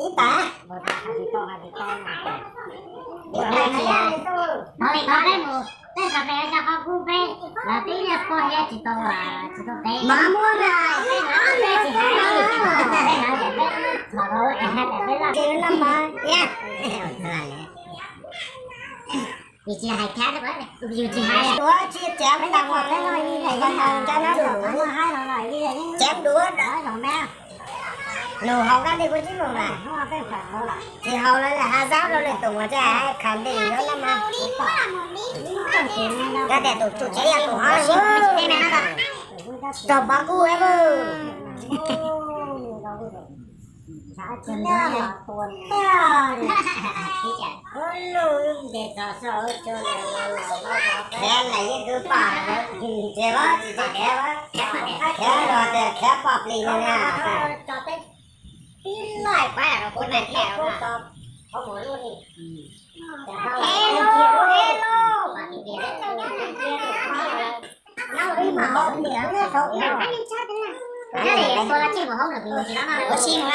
Ib tag. Mas muab na, ces no mas, yus tsis hais, yus tsis hais, yus tsis hais, cov duav, lus haus kab li kuv tib lus mas, tsis haus lawv lam ha zaub rau lwm tus mas tsis hais, khav nti yuav no mas. Yog tias tus tswv tsev yog tus hov, raug pov kub. Khiav lawm yeej kwv pom, tsis tsis khiav, khiav los tias khiav pom plis no na. Tib laim pab rau kuv na, Cov daim no mas yog mus tiv, me ntha teb me ntha, cov mus tiv haum tus tsib, tus tsib no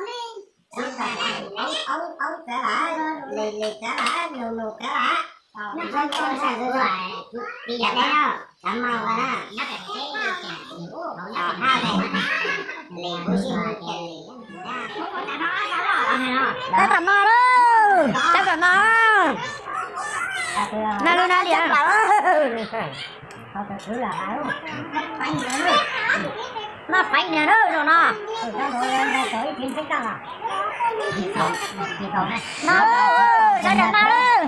li, aub aub kav lawm, lis lis kav lawm, nus nus kav lawm. Tab tom no lawm, tab tom no. No lub no li. Noj feem niag lawm zaum no. No, sawv daws no lawm.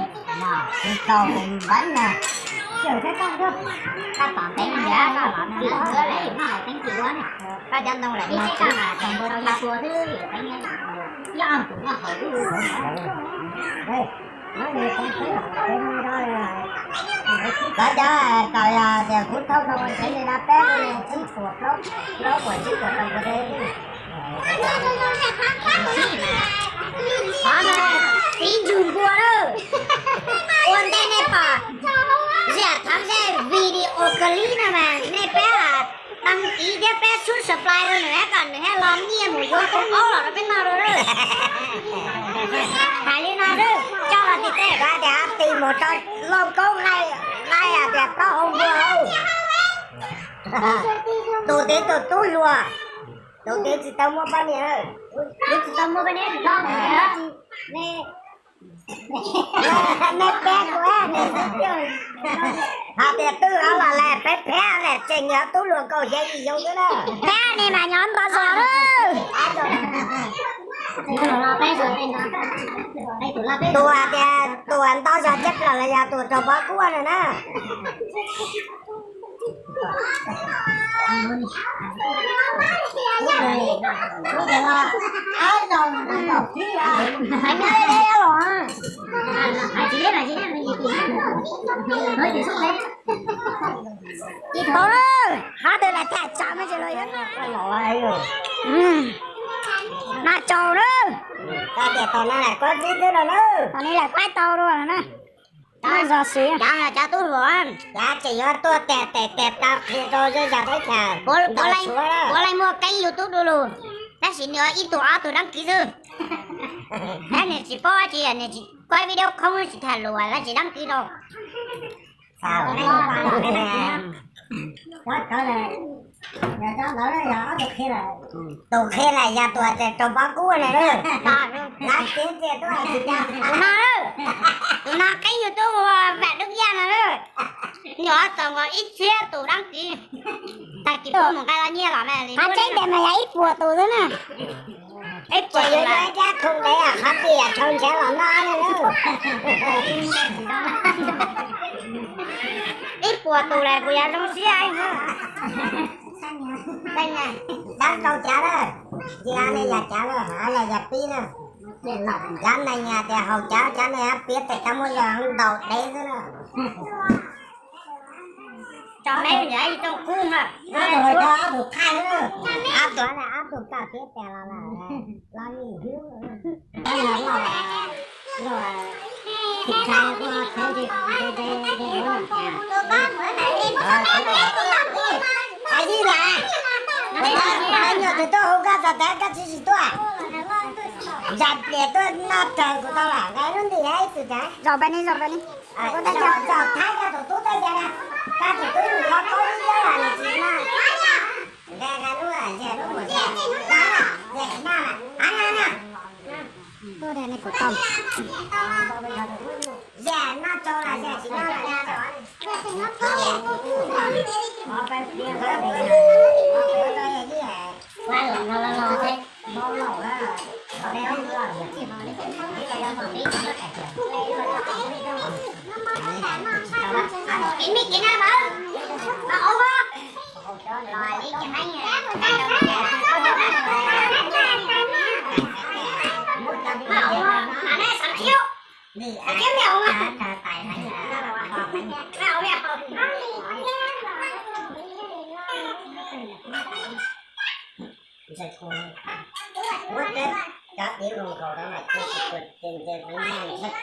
Koj cov tau yog tias kuv thauj no tsev li no peb tsib puas plaub, plaub puas tsib puas rau kuv. Txiv ntsug npua lawm. Ua ntej nej pom zam thov ze video clip no mas nej peb đăng ký thiab peb subscribe rau nws kom nws thiaj los nyiaj mus yuav koob aub los rau peb noj rau lawm. Hais li no lawm, coj los tim tej, koj tias tim mus rau Looj Koob Qaib, qaib hais tias plaub hau npua. Tus tid tus tub hluas, tus tid tsis tau muaj poj niam, tus tsis tau muaj poj niam, nej peb kuv, hais tias twb los lawm peb peb lawm tseem yog tub hluas nkaus xya yim xyoo xwb na. Peb ne mas nyob nto zog lawm. Tus hais tias tus nto zog caj plaws los yog tus raug pov kub no na. Tau lawm, hab twg lam tham tsam me ntsis los yog no tsaus lawm. Tau tias tom no lam kuab tib twb no na. Tom no lam kuab tau dua no na. Cov zog siv, cov tub hluas, cov tseem yuav tuaj tes tes tes tau qhia rau zej zog teb chaws. Puav leej muaj keeb YouTube du lug, tab sis nws ib tug ob tug đăng ký xwb. Tab nws tsis paub dab tsi, nws tsis, kuaj video khoob tsis tham lus, lawv tsis đăng ký rau. Tus qhia lawm yog tus tias raug pov kub na. Tus no, tus no keeb YouTube Vam Dub Yaj no, nws txaus nkaus ib txhiab tus đăng ký. Tag kis puab mus nqa tau nyiaj los mas li. Qhov tseeb tias mas yog ib puas tus xwb na. Ib puas tus lawm, cab khoom dev qhov tias tshau ntshav los noj na. Ib puas tus lawm kuv yuav zoo siab. Dab rau cav na, tsis hais li yam cav na, hais li yam pib na. Cov neeg tias haus cav, cov neeg piav tes cov muaj zog ntaus dev xwb na. Ob tug thaij, ob tug thaij, ob tug koj piav tes los lawm, los nim hiu. Nyuam twg tuaj hu koj txog tas koj tsis tsis tuaj. Zam pliam tuaj noj raws kuv tau lawm, lub nti ib txwm tas. Zaum pais ni, zaum pais ni. Zaum thaij koj tus tub teb cas na, koj tus tub nws qhov qaub ib yam nws tsis maj. Tuaj da nej kuv tau. Zam noj tsau los zam tsis noj los noj tsau. Muab cov diav nkaus nkaus rau mas tus tus tus ces nce mus nce ntsheb.